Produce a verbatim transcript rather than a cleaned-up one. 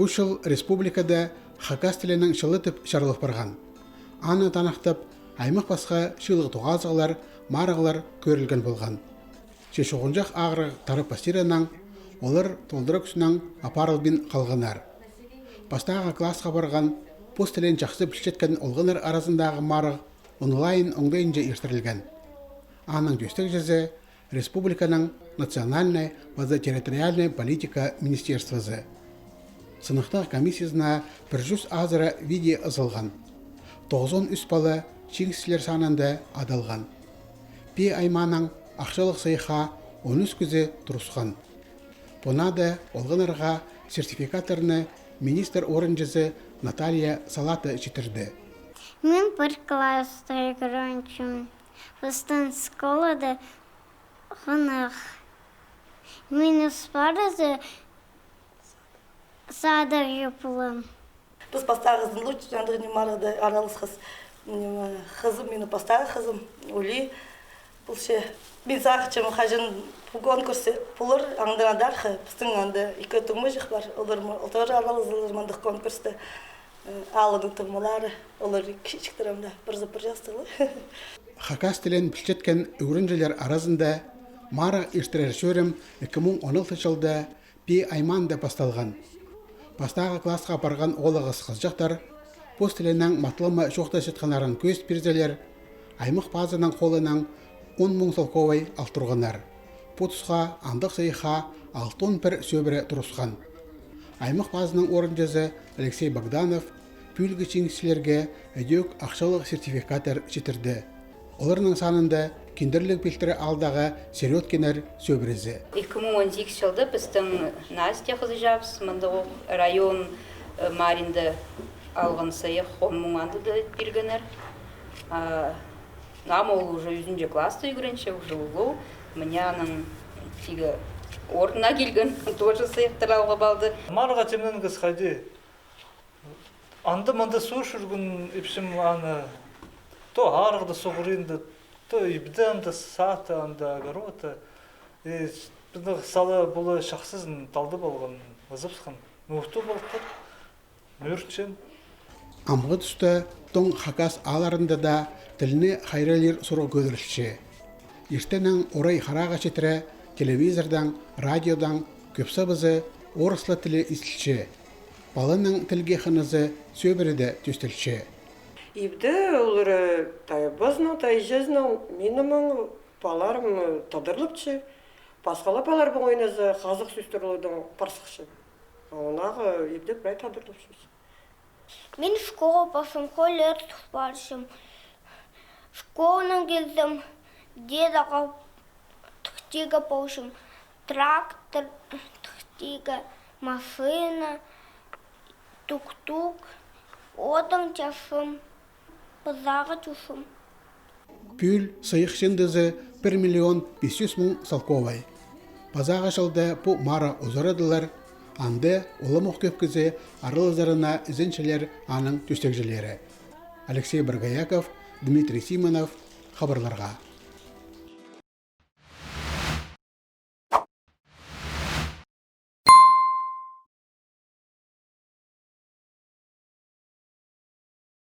Пу чыл республикада хакас тілінің чылы тіп чарылып парған. Аны таныхтап, аймах-пасха чыылығ-тоғазығлар, марығлар кӧрілген полған. Че чуғынҷах ағырығ тарап пастиранаң, олар толдыра кӱснең апарылбин халғаннар. Пастағы классха парған, пос тілін чахсы пілчеткен олғаннар аразындағы марығ онлайн оңдайынҷа иртірілген. Аның тӧстегҷізі — республиканың национальнай паза территориальнай политика министерствозы. Сыныхтағ комиссиязына пір чӱс азыра видео ызылған. Тоғызон ӱс пала чиңісчілер санында адалған. Пии аймаанаң ахчалығ сыйыхха он ӱс кізі турысхан. Пу наада олғаннарға сертификаттарны министр орынҷызы Наталья Салата читірді. Мин пір класста ӱгренчем. Пістің школада хынығ. Минус парызы садыр юпылым. Піс пастағызын лучше, андағ ниме марығда араласхас. Ниме, хызым, минің пастағы хызым, Ули. Полча, мин сағынчам, хаҷан пу конкурс полар, аңдархы, пістің анда ікі туңмаҷах пар, олар ма-, олар аралазалар мындағ конкурста. Э, алының туңмалары, олар кічіг турамда, пір за пір частығ ла. Хакас тілін пілчеткен ӱгренҷілер аразында марығ иртірер чӧрім ікі муң он алты чылда Пии аймаанда пасталған. Пастағы классха парған оолағас-хызыҷахтар пос тілінең матылама чоохтасчатханнарын кӧзіт пирзелер, аймах пазының холынаң он муң салковай ал турғаннар. Пу тусха андағ сыйыхха алтон пір сӧбіре турысхан. Аймах пазының орынҷызы Алексей Богданов пӱӱлгі чиңісчілерге ідӧк ахчалығ сертификаттар читірді. Оларның санында Киндірліг пилтірі аалдағы Серёдкиннер сӧбірезі. Ікі муң он сигіс чылда пістің Настя хызыҷаабыс, мындағ ох район, э, марығында алған сыйых, он муң анда даа пиргеннер. А, ам ол уже ӱзінҷі класста ӱгренче, уже улуғ. Мына аның тигі орнына килген, тоже сыйыхтар алып алды. Марығға тимненгес хайди. Анда-мында суур чӧрген ипчім аны, то арығда суғаринда, то ибде анда садта, анда огородта. И пістің сала пулы чахсызын талдап алған, ызыбысхан. Ну, то полтыр, нӧрчен. Амғы туста тоң хакас аалларында даа тілні хайраллир сурығ кӧдірілче. Иртеннең орай харааға читіре телевизордаң, радиодаң кӧп сабызы орысла тілі истілче. Паланың тілге хынызы сӧбіреде тӧстелче. Ибде олар, э, тайбазының, тайҷазының, минің палаларым, э, тадарлапча, пасхала палалар пу ойназа, хазах сӧстер олардаң пар сыхча. А ондағы ибде прай тадарлапча. Мин школаға пасым, хол ӧрт парчам. Школанаң килзем, дедага тыхтирға полчам. Трактор тыхтирға, машина, тук-тук, одын чапчам, пазарға тӱсчем. Пӱӱл сыйых чындызы пір миллион пис чӱс муң салковай. Пазағы чылда пу марығ узарадылар, анда уламох кӧп кізі аралазарына ізенчелер аның тӧстегҷілері. Алексей Боргояков, Дмитрий Симонов, хабарларға.